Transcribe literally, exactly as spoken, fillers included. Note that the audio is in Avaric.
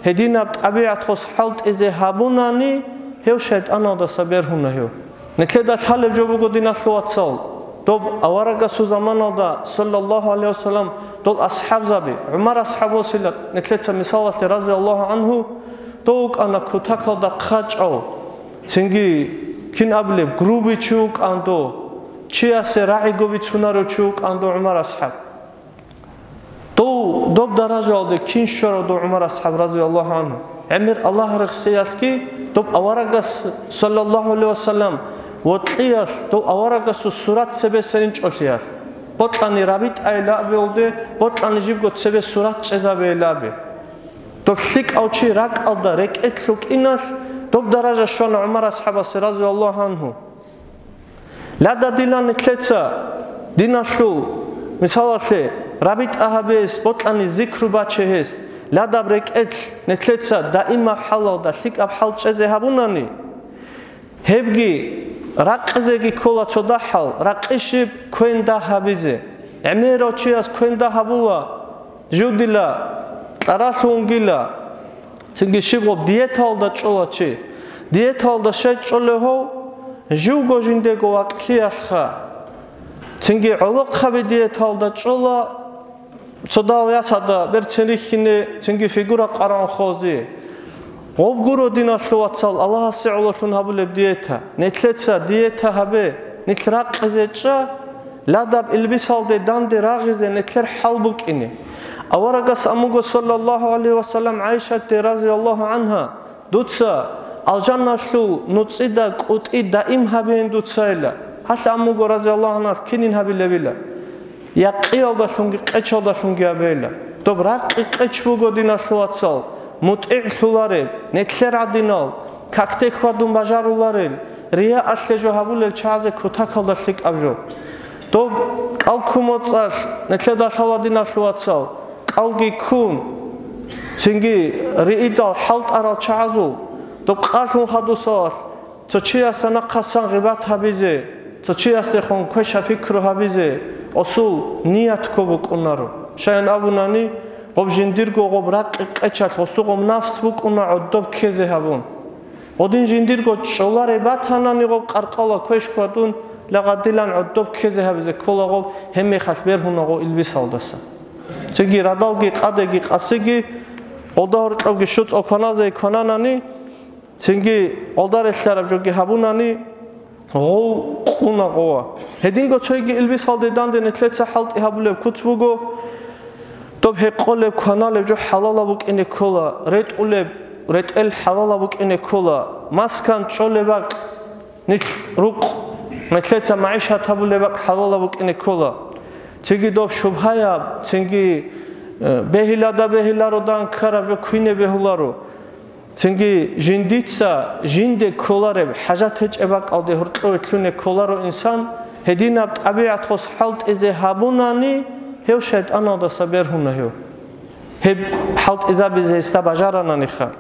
Гьединаб тӀабигӀат гъос хӀалтӀизе гьабунани, гьев шайтӀаналдаса бергьуна гьев. Нилъеда лъалеб жо буго, диналъул вацал, доб аварагасул заманалда, саллаллагьу гӀалайгьи вассалам, дол асхӀабзаби, ГӀумар асхӀаб восила, нилъеца мисалалъе, разияллагьу гӀангьу, дов вукӀана кутакалда хъачӀав, цинги кин абулеб, грубый чи вукӀан дов, чиясе рагӀиго бицунарев чи вукӀан дов ГӀумар асхӀаб. Дов доб даражаялде кин щварав дов ГӀумар асхӀаб, разияллагьу гӀангьу? ГӀемер Аллагь рехсеялъги, доб аварагас, саллаллагьу гӀалайгьи вассалам, вокьиялъ, дов аварагасул сурат цебеса инчӀолъиялъ, бокьани рабитӀайилабиялде, бокьани жибго цебе сурат чӀезабейилаби. Доб лъикӀав чи ракӀалда рекӀелъ вукӀиналъ, доб даража щвана ГӀумар асхӀабасе, разияллагьу гӀангьу. Лъададилан нилъеца диналъул, мисалалъе, рабитӀа гьабе гьес, бокьани зикру баче гьес, лъадаб рекӀелъ нилъеца даимаб хӀалалда лъикӀаб хӀал чӀезе гьабунани, гьебги ракъизеги ккола цо дагьал, ракъи щиб, квен дагь гьабизе. ГӀемерав чияс квен дагь гьабула, жив дила, кьаралъунгила. Цинги щиб гъоб диеталда чӀола чи. Диеталда щай чӀолев гьав? Живго жиндего вакьлъиялъха. Цинги гӀолохъаби диеталда чӀола, цодал ясада берцин рихьине, цинги фигура къаран хозе. Гъоб гуро, диналъул вацал, Аллагьасе гӀололъун гьабулеб диета. Нилъеца диета гьабе, нилъ ракъизе чӀа, лъадаб илбисалде данде рагъизе нилъер хӀал букӀине. Аварагас амуго, саллаллагьу гӀалайгьи вассалам, ГӀайшатде, разияллагьу гӀангьа, дуца алжаналъул нуцӀида кӀутӀи даим гьабейин дуцайила. Гьалъ амуго, разияллагьу гӀангьа, кинин гьабилебила? Якъиялдалъунги къечалдалъунги гьабейила. Доб ракъи къеч буго, диналъул вацал, мутӀигӀлъуларел, нилъер гӀадинал, какде хьвадун бажаруларел, рияалъе жо гьабулел чагӀазе кутакалда лъикӀаб жо. Доб кӀал кумоцӀалъ нилъеда лъала, диналъул вацал, кӀалги ккун, цинги риидал хӀалтӀарал чагӀазул, доб къалъун хадусалъ, цо чиясда нахъасан гъибат гьабизе, цо чиясдехун квеша пикру гьабизе, осул ният ккоб букӀунаро. Щайин абунани, гъоб жиндирго гъоб ракъи къечалъ осугъоб нафс букӀуна гӀодоб ккезе гьабун. Гъодин жиндирго чӀоларе батанани гъоб къаркъала квеш хьвадун, лагъадилан гӀодоб ккезе гьабизе ккола гъоб, гьебмехалъ бергьуна гъов илбисалдаса. Цинги радалги къадеги къасиги, гъолда гьоркьобги щуцӀал кваназе квананани, цинги гъолда релълъараб жоги гьабунани, гъов къуна гъова. Гьединго цойги илбисалде данде нилъеца хӀалтӀи гьабулеб куц буго, доб гьекъолеб кваналеб жо хӀалалаб букӀине ккола, ретӀулеб ретӀел хӀалалаб букӀине ккола, маскан чӀолеб бакӀ, нилъ рукъ, нилъеца магӀишат гьабулеб бакӀ хӀалалаб букӀине ккола. Цинги доб шубгьаяб, цинги, э, бегьилада бегьиларо дан ккараб жо квине бегьуларо. Цинги жиндица жинде кколареб хӀажат гьечӀеб бакӀалде гьоркьове лъуне кколаро инсан, гьединаб тӀабигӀат гъос хӀалтӀизе гьабунани, гьев шайтӀаналдаса бергьуна гьев. Гьеб хӀалтӀизабизе гьесда бажарананиха.